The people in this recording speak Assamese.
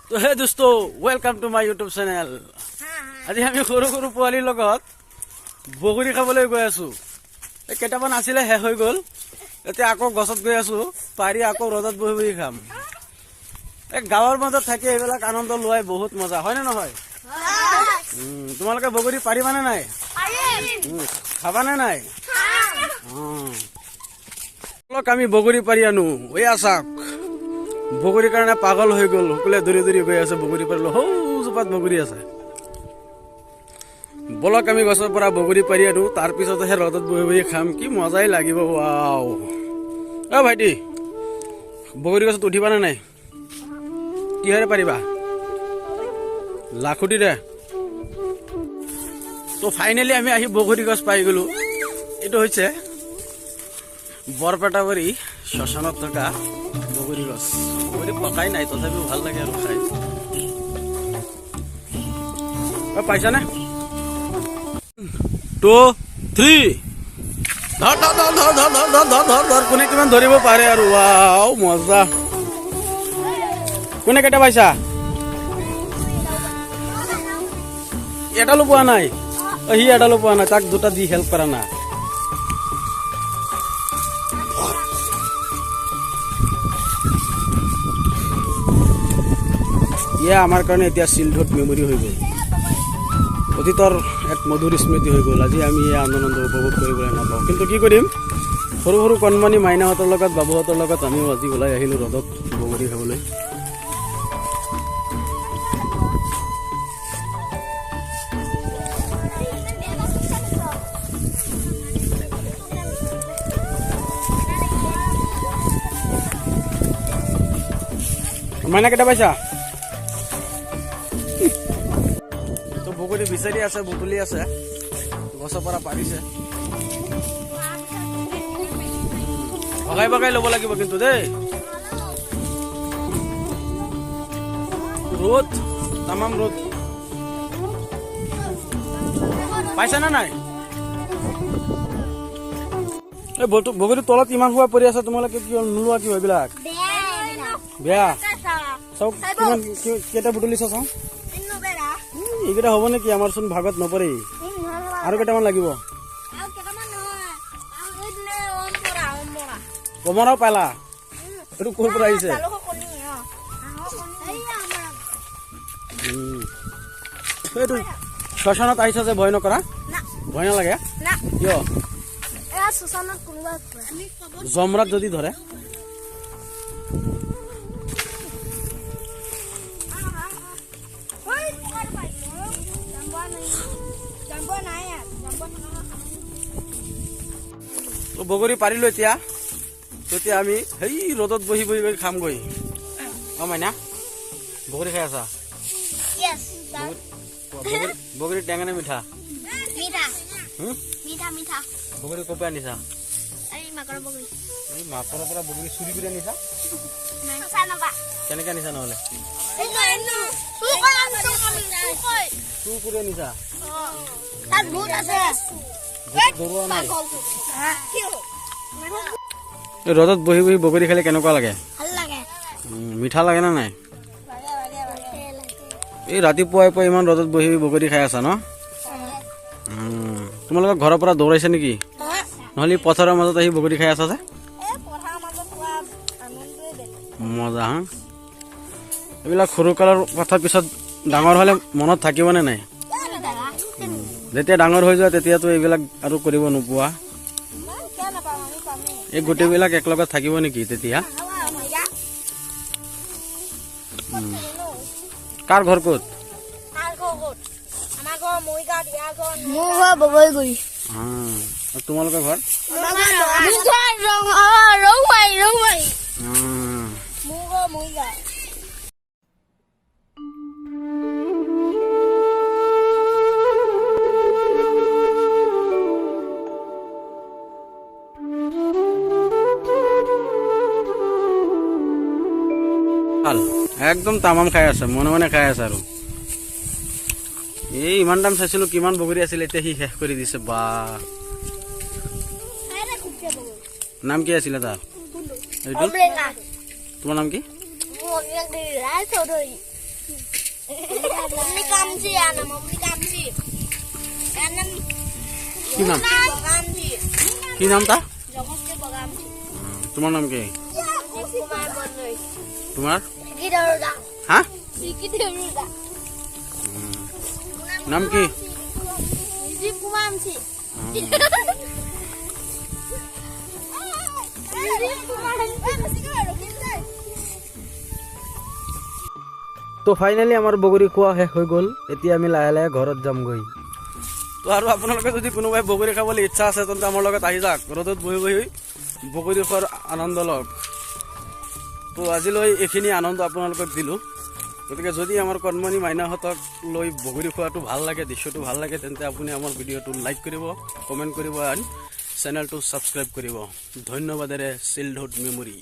তো হে দোস্ত, welcome to my YouTube channel. আজি আমি সৰু সৰু পোৱালিৰ লগত বগৰী খাবলৈ গৈ আছো। এই কেইটামান আছিলে, শেষ হৈ গ'ল। এতিয়া আকৌ গছত গৈ আছো, পাৰি আকৌ ৰ'দত বহি বহি খাম। এই গাঁৱৰ মাজত থাকি এইবিলাক আনন্দ লোৱাই বহুত মজা, হয়নে নহয়? তোমালোকে বগৰী পাৰিবানে নাই? খাবানে নাই? আমি বগৰী পাৰি আনো। এয়া চাওক, বগৰীৰ কাৰণে পাগল হৈ গ'ল, সকলোৱে দৌৰি দৌৰি গৈ আছে বগৰী পাৰিলো। সৌজোপাত বগৰী আছে। বলক আমি গছৰ পৰা বগৰী পাৰি আনো, তাৰপিছতহে ৰ'দত বহি বহি খাম। কি মজাই লাগিব। ৱাও। অ ভাইটি, বগৰী গছত উঠিবানে নাই? কিহেৰে পাৰিবা? লাখুটিৰে। তো ফাইনেলি আমি আহি বগৰী গছ পাই গ'লো। এইটো হৈছে বৰপেটাবাৰী শ্মশানত থকা বগৰী গছ। বগৰী পকাই নাই, তথাপিও ভাল লাগে আৰু খাই। পাইছানে? 2 3 ধৰ ধৰ ধৰ ধৰ ধৰ ধৰ ধৰ ধৰ ধৰ ধৰ, কোনে কিমান ধৰিব পাৰে আৰু। ৱাও, মজা। কোনে কেইটা পাইছা? এডালো পোৱা নাই। সি এডালো পোৱা নাই, তাক দুটা দি হেল্প কৰা না। ইয়া আমাৰ কাৰণে এতিয়া চিল্ডহুড মেমৰি হৈ গ'ল, অতীতৰ এক মধুৰ স্মৃতি হৈ গ'ল। আজি আমি এই আনন্দ উপভোগ কৰিবলৈ নাপাওঁ, কিন্তু কি কৰিম, সৰু সৰু কণমানি মাইনাহঁতৰ লগত, বাবুহঁতৰ লগত আমিও আজি ওলাই আহিলোঁ ৰ'দত বগৰী খাবলৈ। মাইনা কেইটা পাইছা? তো বগৰী বিচাৰি আছে, বুটলি আছে, গছৰ পৰা পাৰিছে। ভগাই ভগাই ল'ব লাগিব কিন্তু দেই। ৰ'দ, তামাম ৰ'দ। পাইছা নে নাই? এই বগৰীৰ তলত ইমান সোপা পৰি আছে, তোমালোকে কিয় নোলোৱা? কিয় এইবিলাক বেয়া? চাওক কিমান কেইটা বুটলিছা চাওঁ। এইকেইটা হ'ব নেকি? আমাৰ চোন ভাগত নপৰেই। আৰু কেইটামান লাগিব। কমৰাও পালা? এইটো ক'ৰ পৰা আহিছে? এইটো শ্মশানত আহিছা যে, ভয় নকৰা? ভয় নালাগে কিয়? জমৰাত যদি ধৰে? বগৰী পাৰিলো এতিয়া, তেতিয়া আমি সেই ৰ'দত বহি বহি গৈ খামগৈ। অ মাইনা, বগৰী খাই আছা? বগৰী টেঙা নে মিঠা? বগৰী ক'ৰ পৰা আনিছা? এই মাকৰৰ পৰা বগৰী চুৰি কৰি আনিছা? কেনেকে আনিছা নহ'লে? চুৰ কৰি আনিছা? ৰ'দত বহি বহি বগৰী খালে কেনেকুৱা লাগে? মিঠা লাগে নে নাই? এই ৰাতিপুৱাই পুৱাই ইমান ৰ'দত বহি বগৰী খাই আছা ন? তোমালোকৰ ঘৰৰ পৰা দৌৰাইছে নেকি? নহ'লে পথাৰৰ মাজত আহি বগৰী খাই আছা যে? মজা। হা, এইবিলাক সৰুকালৰ কথা পিছত ডাঙৰ হ'লে মনত থাকিবনে নাই? যেতিয়া ডাঙৰ হৈ যোৱা তেতিয়াতো এইবিলাক আৰু কৰিব নোপোৱা। এই গোটেইবিলাক একেলগত থাকিব নেকি তেতিয়া? কাৰ ঘৰ ক'ত? তোমালোকৰ ঘৰ? একদম তামাম খাই আছে, মনে মনে খাই আছে। আৰু এই ইমান দাম চাইছিলো, কিমান বগৰী আছিলে, এতিয়া সি শেষ কৰি দিছে। বা, নাম কি আছিলে তাৰ? এইটো তোমাৰ নাম কি? চৌধুৰী। কি নাম? কি নাম তাৰ? তোমাৰ নাম কি? তোমাৰ? হা? নাম কি? তো ফাইনেলি আমাৰ বগৰী খোৱা শেষ হৈ গ'ল। এতিয়া আমি লাহে লাহে ঘৰত যামগৈ। তো আৰু আপোনালোকে যদি কোনোবাই বগৰী খাবলৈ ইচ্ছা আছে তেন্তে আমাৰ লগত আহি যাওক, ৰ'দত বহি বহি বগৰী খোৱাৰ আনন্দ লওক। তো আজিলৈ এইখিনি আনন্দ আপোনালোকক দিলোঁ। গতিকে যদি আমাৰ কণমানি মাইনাহঁতক লৈ বগৰী খোৱাটো ভাল লাগে, দৃশ্যটো ভাল লাগে, তেন্তে আপুনি আমাৰ ভিডিঅ'টো লাইক কৰিব, কমেণ্ট কৰিব এণ্ড চেনেলটো ছাবস্ক্ৰাইব কৰিব। ধন্যবাদেৰে চিল্ডহুড মেমৰি।